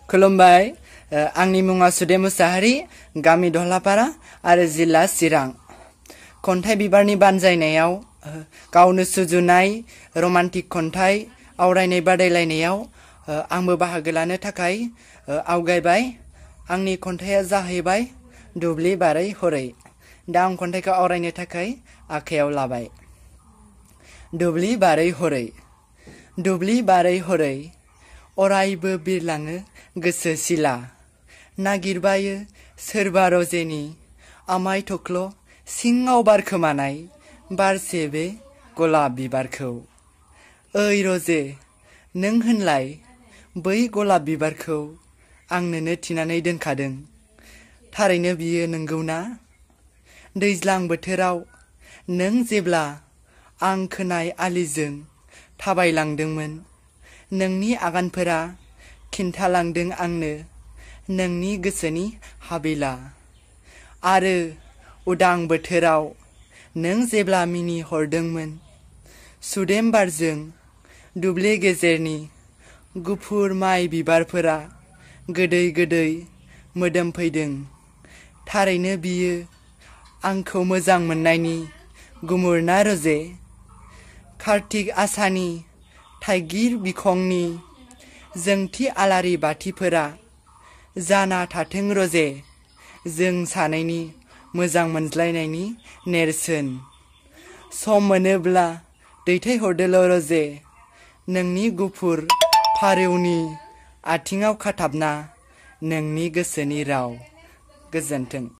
खुलुमबाय आंनि मुङा सुदेम मुसाहारि गामि दहलापारा आरो जिल्ला चिरां खन्थाइ बिबारनि बानजायनायाव गावनो सुजुनाय रमान्टिक खन्थाइ आवरायनाय बादायलायनायाव आंबो बाहागो लानो थाखाय आवगायबाय आंनि खन्थाइया जाहैबाय दुब्लि बारै हरै दा आं खन्थाइखौ आवरायनो थाखाय आखायाव लाबाय दुब्लि बारै हरै अरायबो बिरलाङो गोसो सिला नागिरबायो सोरबा रजेनि आमाय थख्ल' सिङाव बारखोमानाय बारसे बे गलाब बिबारखौ ओइ रजे नों होनलाय बै गलाब बिबारखौ आंनोनो थिनानै दोनखादों थारैनो बियो नंगौना दैज्लां बोथोराव नों जेब्ला आं खोनाय आलिजों थाबायलांदोंमोन नोंनि आगानफोरा खिन्थालांदों आंनो नोंनि गोसोनि हाबिला आरो उदां बोथोराव नों जेब्ला मिनि हरदोंमोन सुदेम बारजों दुब्लि गेजेरनि गुफुर माइ बिबारफोरा गोदै गोदै मोदोमफैदों थारैनो बियो आंखौ मोजां मोननायनि गुमुर ना रजे कार्तिक आसानि थाइगिर बिखंनि जोंथि आलारि बाथिफोरा जाना थाथों रजे जों सानैनि मोजां मोनज्लायनायनि नेरसोन सम मोनोब्ला दैथायहरदोल' रजे नोंनि गुफुर फारौनि आथिङाव खाथाबना नोंनि गोसोनि राव गोजोन्थों।